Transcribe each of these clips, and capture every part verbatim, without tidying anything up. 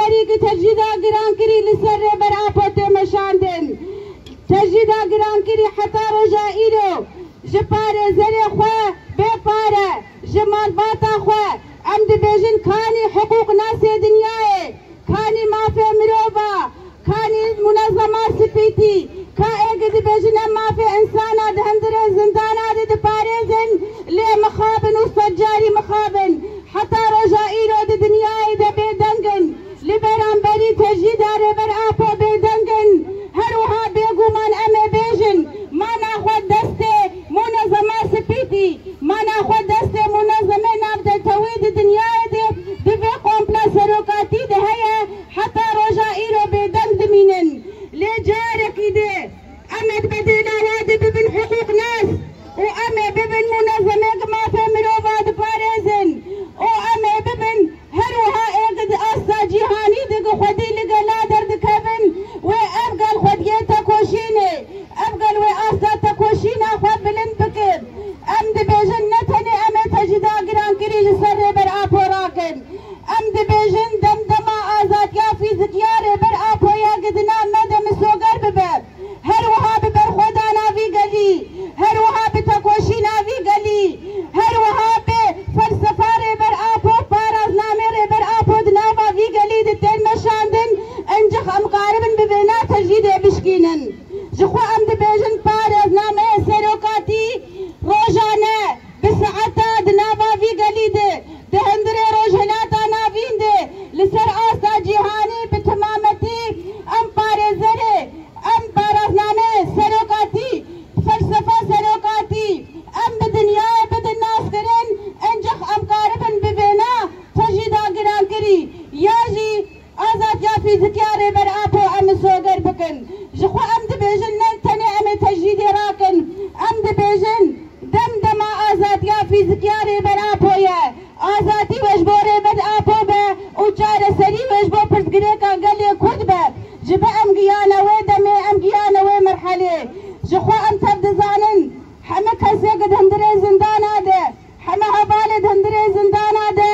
Serî ku tecrîda girankirî li ser Rêber Apo tê meşandin. Tecrîda girankirî heta roja îro ji parêzerê xwe bê pare, ji malbata xwe, em dibêjin kanî hiqûqnasê dinyayê, kanî mafê mirova, kanî munezema spîtî, ka ê ku dibêjin em mafê însana di hundirê zindana de diparêzin, lê mixabin û sedcarî mixabin. Heta roja îro di dinyayê de bêdeng in. Li beramberî tecrîda Rêber Apo bêdeng in. Her wiha bêguman em ê bêjin, mana xwe destê munezema spîtî, mana xwe destê munezemê navnetewî di dinyayê de di vê kompla serokatî de heye, heta roja îro bêdeng dimînin. Lê carekî dê em ê di bedêla we de bibin hiqûqnas û em ê bibin munezemê ku mafê mirova diparêzin û em ê bibin her wiha ê ku di asta cîhanî de ku xwedî li gela derdikevin, wê ev gel xwediyê tekoşînê, ev gel wê asta tekoşîna xwe bilind bike. Em dibêjin ne tenê em ê tecrîda girankirî li ser Rêber Apo rakin. Em dibêjin demdema azadiya fîzîkiya Rêber Apo ye ku di nav me de misoger bibe. Her wiha bi berxwedana vî gelî, her wiha bi tekoşîna vî gelî, her wiha bi felsefa Rêber Apo, paraznamê Rêber Apo di nava vî gelî de tên meşandin, encix em karibin bi vêna tecrîdê bişkînin. Ji xwe em dibêjin parêznameyê serokatî rojane bi saeta di nava vî gelî de, di hundirê Rojhilata Navîn de, li ser asta cîhanî bi timametî em parêzerê, em parazname serokatî, felsefa serokatî, em bi dinyayê bidin naskirin, encix em karibin bi vêna tecrîda girankirî ya jî azadiya fîzîkiya Rêber Apo em misoger bikin. Ji xwe em dibêjin ne tenê em ê tecrîdê rakin, em dibêjin demdema azadiya fîzîkiya Rêber Apo ye. Azadî we ji bo Rêber Apo be û çareserî we ji bo pirsgirêka gelê Kurd be. Ji be em giyane wê demê, em giyane wê merhelê. Ji xwe em tev dizanin, heme kesê ku di hundirê zindana de, heme hevalê di hundirê zindana de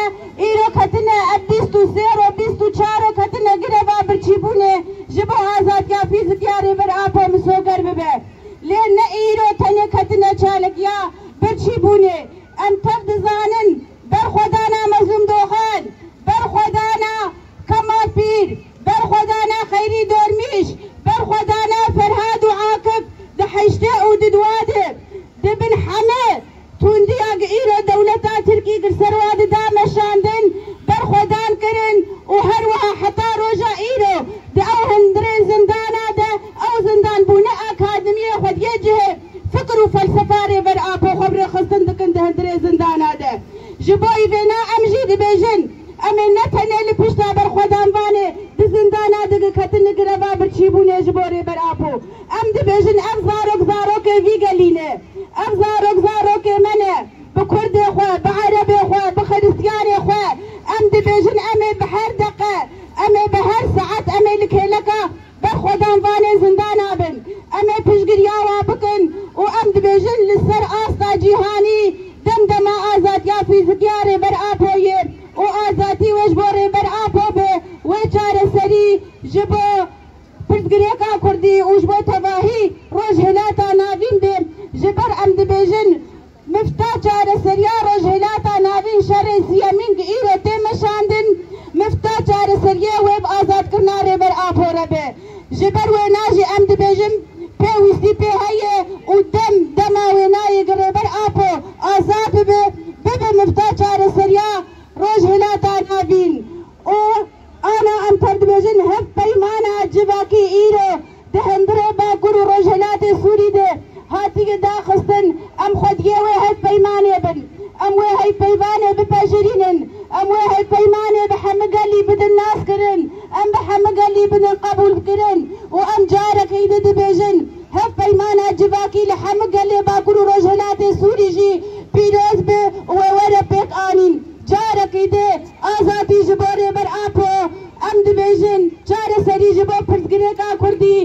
îro ketine, ev bîst û sê ro, bîst û çar ro ketine greva birçîbûnê ji bo azadiya fîzîkiya Rêber Apo misoger bibe. Lê ne îro tenê ketine çalekiya birçîbûnê. Em tev dizanin berxwedana Mezlûm Doxan, berxwedana Kemal Pîr, berxwedana Xeyrî Dormîş, berxwedana Ferhad û Akif di heştê û di dua de, di bin heme tundiya ku îro dewleta Tirkî li ser wa dida meşandin, berxwedan kirin û her wiha heta roja îro di ew hundirê zindana de, ew zindan bûne akademiyê xwediyê cihê fikr û felsefa Rêber Apo xwe bi rêxistin dikin di hundirê zindana de. Ji bo vêna em jî dibêjin, em ê ne tenê li pişta berxwedanvanê di zindana de ku ketine greva birçîbûnê ji bo Rêber Apo. Em dibêjin ev zarok zarokê vî gelî ne. Ev zarok zarokê me ne. Bi kurdê xwe, bi erebê xwe, bi xiristiyanê xwe em dibêjin, em ê bi her deqe, em ê bi her saet, em ê li kêleka berxwedanvanê zindana bin. Em ê piştgiriya wa bikin û em dibêjin li ser asta cîhanî demdema azadiya fîzîkiya Rêber Apo ye û azadî wê ji bo Rêber Apo be, wê çareserî ji bo pirsgirêka Kurdî û ji bo tevahî Rojhilata Navîn be. Ji ber em dibêjin, mifta çareseriya Rojhilata Navîn şerê siyemîn ku îro tê meşandin, mifta çareseriyê wê bi azadkirina Rêber Apo re be. Ji ber wêna jî em dibêjin, pêwîstî pê heye û dem dema wênayê ku Rêber Apo azad bibe, bibe mifta çareseriya Rojhilata Navîn. Û ana em tev dibêjin, hevpeymana civakî îro di hundirê Bakur û Rojhilatê Sûrî de hatiye daxistin, em xwediyê wê hevpeymanê bin. Em wê hevpeymanê bipejirînin. Em wê hevpeymanê bi hemî gelî bidin naskirin. Em bi hemî gelî bidin qebûlkirin. Û em carekî din dibêjin, hevpeymana civakî li hemî gelê Bakur û Rojhilatê Sûrî jî pîroz be û wê were pêk anîn. Carekî dê azadî ji bo Rêber Apo, em dibêjin çareserî ji bo pirsgirêka Kurdî